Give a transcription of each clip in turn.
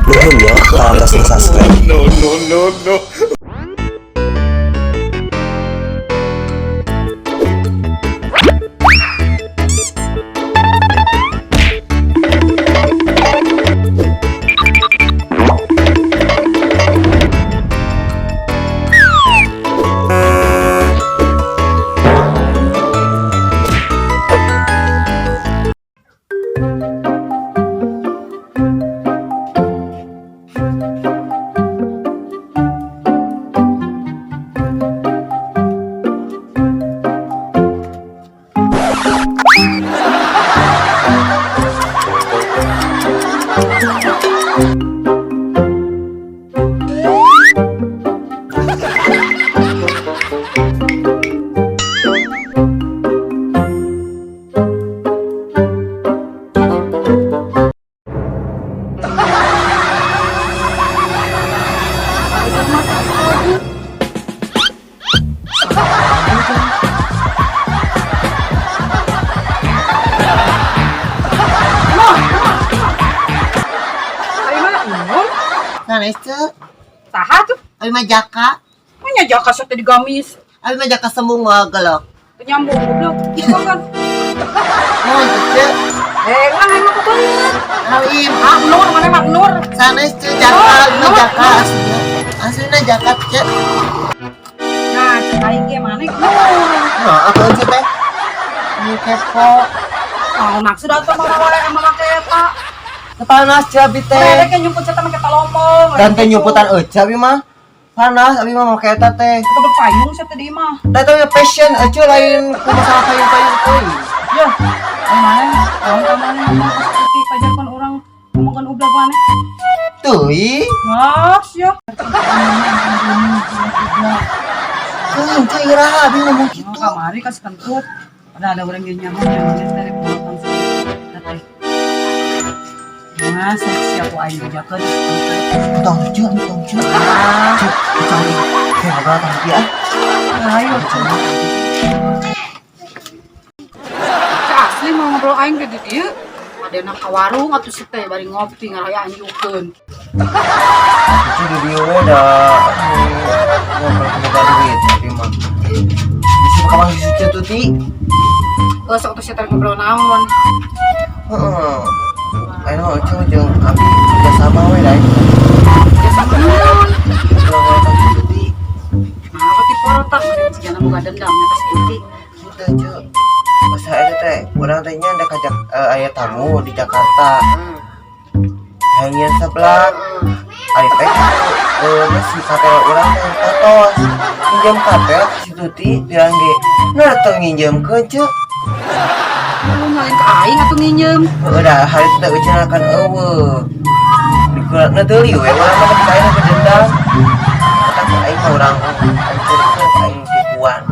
Nuhun ya parantos subscribe. No, no, no, no. Ayo mah Nur. Sanes teu. Saha tuh? Abi mah jaka. Punya jaka sok teh digamis. Abi mah jaka sembung moal gelok. Teu nyambung goblok. Iya kan. Mohon teu. Eh, urang aing mah banget. Alim. Ah, Nur mana mah Nur. Sanes teu jaka, abi mah jaka aslinya. Aslinya jaka teu. Nah, cek aing ge maneh Nur. Nah, aku aja teh. Ini kepo. Oh, maksud atuh mah wae sama make eta. Panas teu abi teh. Mereka nyumput eta make talompong. Dan teh nyumputan euca abi mah. Panas abi mah make eta teh. Eta payung sia teh di imah. Da eta mah passion euca lain ku masalah payung-payung teuing. Ya, aing maneh, urang ka maneh ngomong ka si pajarkan urang ngomongkeun ublag maneh. Teuing. Nah, sia. Teuing teh iraha abi ngomong Oh, kitu. kamari kasih kentut. Padahal ada orang yang nyaho yang maneh teh rek makan si eta teh. Nah, siap aing bejakeun kentut. Entong teu, entong teu. Ah, Cuk, cari. Kayak ngobrol tah dia. ayo. Asli mau ngobrol aing ge di dieu. Adena ka warung atuh si teh bari ngopi ngaraya anjukeun. Itu di dieu we da ngobrol boga duit tapi mah. Bisa kawan si Suci Tuti. Heuh sok atuh si teh ngobrol naon. Heeh. Ayeuna mah Ucu jeung abi kerja sama we da. Ya sama naon. Ngobrol ka si Tuti. Nah, apa ti porotak jigana boga dendam nya ka si Tuti. Kitu Cu. Masa eta teh urang teh nya da ka aya tamu di Jakarta. Hayang seblak. Ari teh si katel urang teh totos. Minjem katel ka si Tuti bilang ge. Nah teu nginjemkeun Cu. Lu nyalain ka aing atuh nginjem. Heeh dah hari itu teh euceuna kan eueuh. Dikuratna deuli we urang mah nepi ka ayeuna bedendam. Eta ku aing mah urang hancurkeun ka aing tipuan.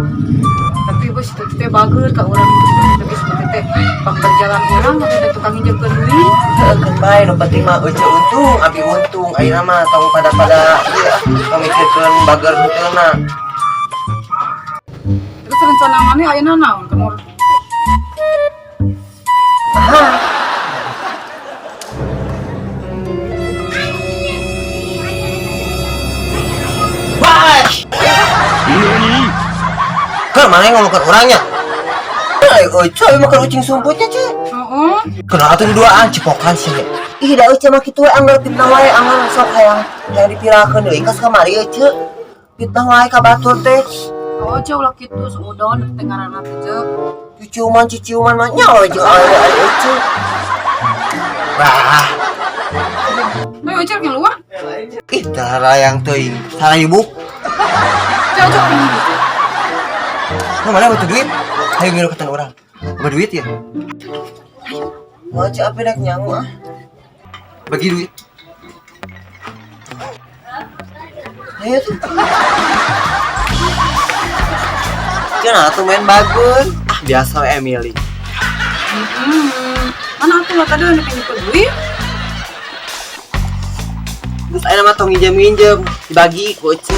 Tapi bos si Tuti teh bager ka urang si Tuti teh geus Tuti teh pang berjalan urang tapi teh tukang nginjemkeun duit. Heuh keun bae nu penting mah euceu untung, abi untung. Ayeuna mah tong pada-pada ieu ah pamikirkeun bager heuteuna. Terus rencana maneh ayeuna naon ka Nur? Aha. Wah. Keur mana ngomongkeun urangnya? Eh, euceu abi makan ucing sumputnya, Ceu. Heeh. Kenapa tuh duaan cipokan sih? Ih, da euceu mah kitu we anggar fitnah wae anggar sok hayang hayang dipirakeun deui kas kamari euceu. Fitnah wae ka batur teh. Oh, jauh lah kitu suudon teh ngaranna teh je. Ciciuman ciciuman mah nyawa jeung awewe ari euceu. Wah, Ayo euceu ngiluan. ih tarayang teuing. Sarayubuk. Jauh jauh. Nu mana butuh duit? Ayo ngilu ketan urang. Boga duit ya? Mau cek apa rek nyangu ah. Bagi duit. Ayo tuh. Jangan tuh main bagus. Ah, biasa we Emily. Hmm. Mana atuh lah tadi anu nyumput duit? Terus ayeuna mah tong nginjem-nginjem, dibagi ku Ece.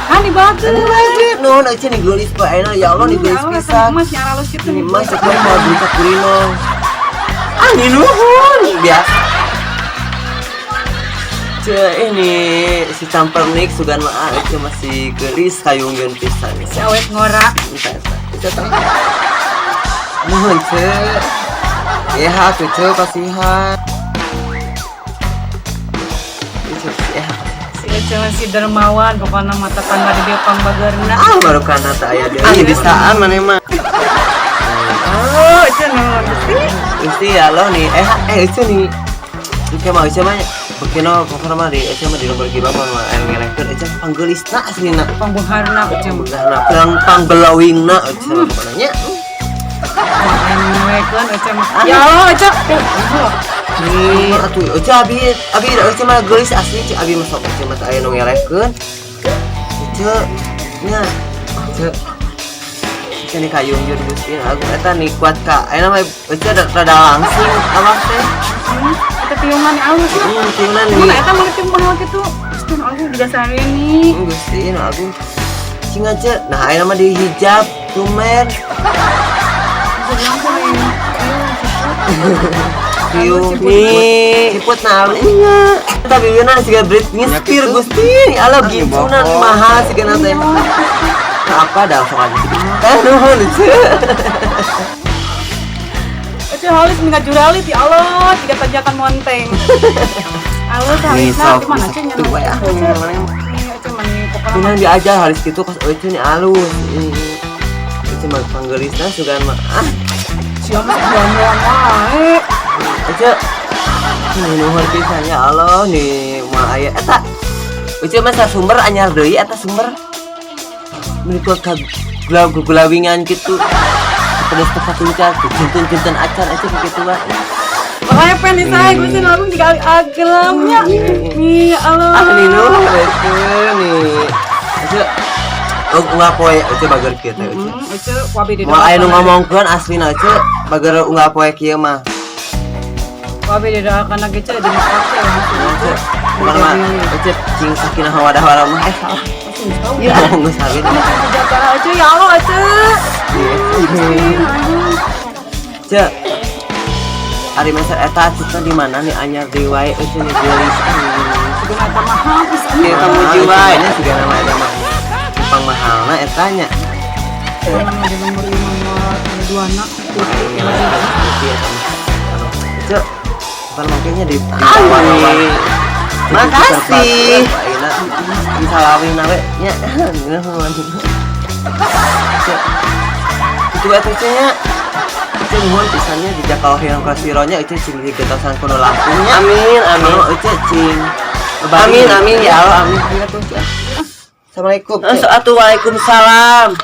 Kan dibagi. Dibagi. Nuhun Ece nih geulis bae ayeuna ya Allah nih geulis pisan. Mas nyara halus kitu Ini mas cek mau beli ka kulino. Ah, nih nuhun biasa. Ece, ini si Campernik sugan mah ah, Ece masih geulis kayungyeun pisan. Si awet ngora. Eta eta. Ece tah. Nuhun, Ce. Ya, atuh, Ce, pasihan. Ece, ya. Si Ece masih dermawan, pokoknya mata tetangga di dia pangbageurna. Ah, baru kana teh aya deui. Ah, bisaan maneh mah. Oh, Ece naon sih? Gusti ya Allah nih, Ece nih. Oke mah Ece mah bekina pokokna mah di Ece mah di nomor gibah mah mah aya ngelehkeun Ece panggeulisna aslina. Pangbeungharna Ece mah. Pangbeungharna, pang pangglowingna Ece mah pokokna nya. Main ngewekeun Ece mah. Ya Allah, Ece. Nih, atuh Ece abi abi Ece mah geulis asli Ece abi mah sok Ece mah teu aya nu ngelehkeun. Ece nya Ece Ece nih kayung jeung Gusti Agung eta nih kuat ka ayeuna mah Ece rada langsing abah teh. Eta tiungan alus ya. Tiungan Mana nih. eta mah tiung mahal gitu. Gusti Agung juga sehari ini. Gusti nu Agung. Cing aja. Nah, ayeuna mah di hijab tumer. Bisa bilang tuh nih. Tiung Nih. Ciput nah nya. Tapi bibirna siga Britney Spears Gusti. Ala gincunan mahal siga teh. Apa dah sok aja. Eh nuhun Ece. Ece halus minta juralit ya Allah, tiga tanjakan monteng. Halus Nih halusna sok di mana Ece gitu we ah. Ece. Nih Ece mah nih pokoknya Pinang diajar halis kitu kos Ece nih alus. Ece mah panggeulisna sugan mah ah. Siapa sih jual wae. Ece nih nuhun pisan ya Allah nih mah aya eta. Ece mah sumber anyar deui eta sumber. Meuni ka glawingan gitu. Pedes tempat tuncar, jentun-jentun acan Ece kitu mah. Makanya pengen di saya Gusti Agung juga agelamnya. Nih ya Allah. Ah nih nuhun Ece nih. Ece oh unggal poe Ece bager kieu teh Ece. Ece wabi di Moal aya nu ngomongkeun aslina Ece bager unggal poe kieu mah. Wabi didoakan lagi Ece di make Ece bukan mah Ece cing sakinah mawadah warahmah eh salah. Ya. Ya geus habis. Sejahtera Ece ya Allah Ece. Cek. Ari meser eta cita di mana nih anyar deui wae euy nih geulis. Segala eta mahal pisan. Eta muji wae nya sigana mah eta mah. Pang mahalna eta nya. Nama di nomor 5 nomor 2 na. Cek. Pan makanya di tawar-tawar. Makasih. Bisa lawin we nya. Nuhun. Cek. Itu atuh nya. Ece nuhun pisannya di Jakauhian Kasironya Ece cing digetosan kuno Lampungnya. Amin, amin. Anu Ece cing. Amin, amin, ya Allah, amin. Iya tuh, Ce. Assalamualaikum. Eh, atuh waalaikumsalam.